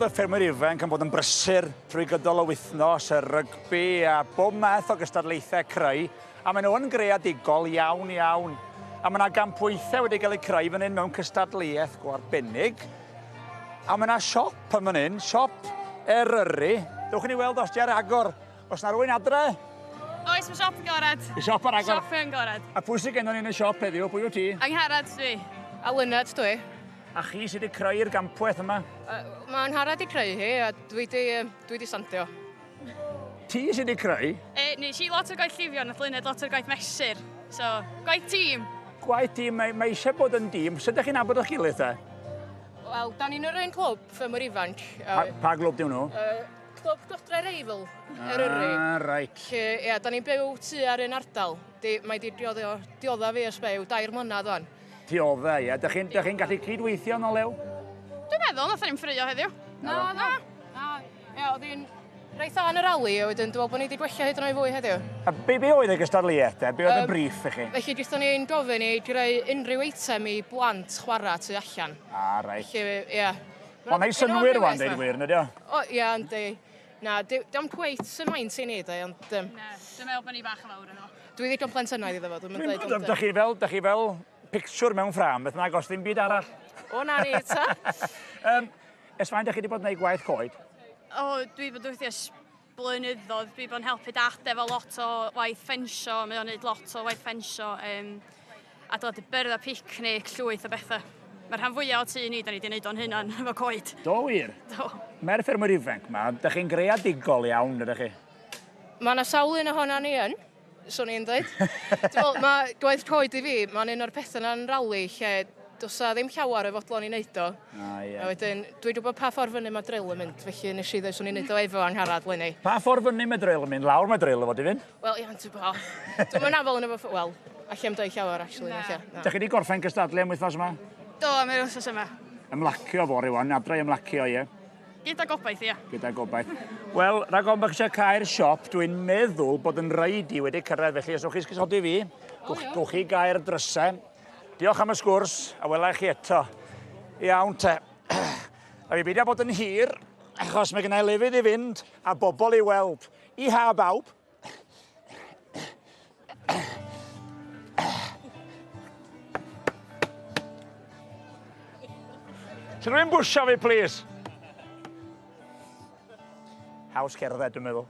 Y ffermwyr ifanc yn bod yn brysur trwy gydol y wythnos, y rygbi a bob math o gystadlaethau creu, a maen nhw yn greadigol iawn iawn. A mae yna gampweithiau wedi cael eu creu fan hyn mewn cystadleuaeth go arbennig. A mae yna siop yn fan hyn, siop Eryri. Dewch i ni weld os di ar agor. Os na rwy'n adre? Oes, mae siop yn gorad. Y siop ar agor? Siop yn gorad. A pwy sydd gennon ni yn y siop heddiw? Pwy wyt ti? Angharad dwi. A Luned dwi. A chi sydd wedi creu'r gampwaith yma? Uh, mae Angharad wedi creu hi a dwi wedi, dwi wedi sandio. Ti sydd wedi creu? E, nes i lot o'r gwaith llifio, nath Luned lot o'r gwaith mesur. So, gwaith tîm. Gwaith tîm, mae, mae eisiau bod yn dîm. Sut ydych chi'n nabod o'ch gilydd te? Wel, da ni'n yr un clwb, ffermwyr ifanc. Pa, pa glwb di hwnnw? Clwb Godre'r Eifl, Eryri. Ah, reit. Lle, ia, da ni'n byw tu ar un ardal. Di, mae di diodde, diodda fi ers byw dair mlynedd o'n. Diodda, ia. Dych chi'n chi gallu cydweithio yn o lew? Dwi'n meddwl, nath ni'n ffrio heddiw. Na, na. Na, ia, oedd hi'n reit dda yn y rali, a wedyn dwi'n meddwl bod ni wedi gwella hyd yn oed fwy heddiw. A be, be oedd y gystadleuaeth te? Be oedd y um, briff i chi? Felly, gwnaethon ni'n gofyn i greu unrhyw eitem i blant chwarae tu allan. Ah, reit. Felly, ia. Mae'n neud synnwyr wan, deud y gwir, nid o? O, ia, yndi. Na, di'm cweit y maint i ni, de, ond... Um, Na, dwi'n meddwl bod ni bach yn fawr yno. Dwi ddigon plentynaidd iddo fo, dwi'n mynd dweud. Ond... Dych chi fel, dych chi fel pictiwr mewn ffrâm, beth nag os ddim byd arall. O, na ni, ta. um, ers faint dych chi wedi bod yn gwneud gwaith coed? O, dwi bod wrthi ers blynyddoedd. Dwi bod yn helpu dad efo lot o waith ffensio, mae o'n neud lot o waith ffensio. Um, a dod i byrddau picnic, llwyth o bethau. Mae'r rhan fwyaf o tŷ ni, da ni wedi gwneud o'n hunan efo coed. Do wir? Do. Mae'r ffermwyr ifanc ma, da chi'n greadigol iawn, ydych chi? Mae yna sawl un ohona ni yn, swn i'n dweud. Dwi'n meddwl, mae gwaith coed i fi, mae'n un o'r pethau yna'n rali lle does 'na ddim llawer o fodlon i wneud o. Ah, ie. A wedyn, dwi'n gwybod pa ffordd fyny mae drill yn mynd, felly nes i ddweud swn i'n wneud o efo Angharad leni. Pa ffordd fyny mae drill yn mynd? Lawr mae drill yn fod i fynd? Wel, ia, ti'n bo. Dwi'm yn afal yn efo... Wel, allai am dweud llawer, actually. Na. Na. Dych chi wedi gorffen cystadlu am wythnos yma? Do, am yr wythnos yma. Ymlacio fo rwan, adra i ymlacio, ie. Gyda gobaith, ia. Gyda gobaith. Wel, rhag ofn bod chi eisiau cau'r siop, dwi'n meddwl bod yn rhaid i wedi cyrraedd, felly os ewch chi sgusodi fi, gwch, gwch chi gau'r drysau. Diolch am y sgwrs, a wela i chi eto. Iawn te. A fi beidio bod yn hir, achos mae gennau lefydd i fynd a bobl i weld. I ha bawb. Ti'n rhywun bwysio fi, please? Haws cerdded, dwi'n meddwl.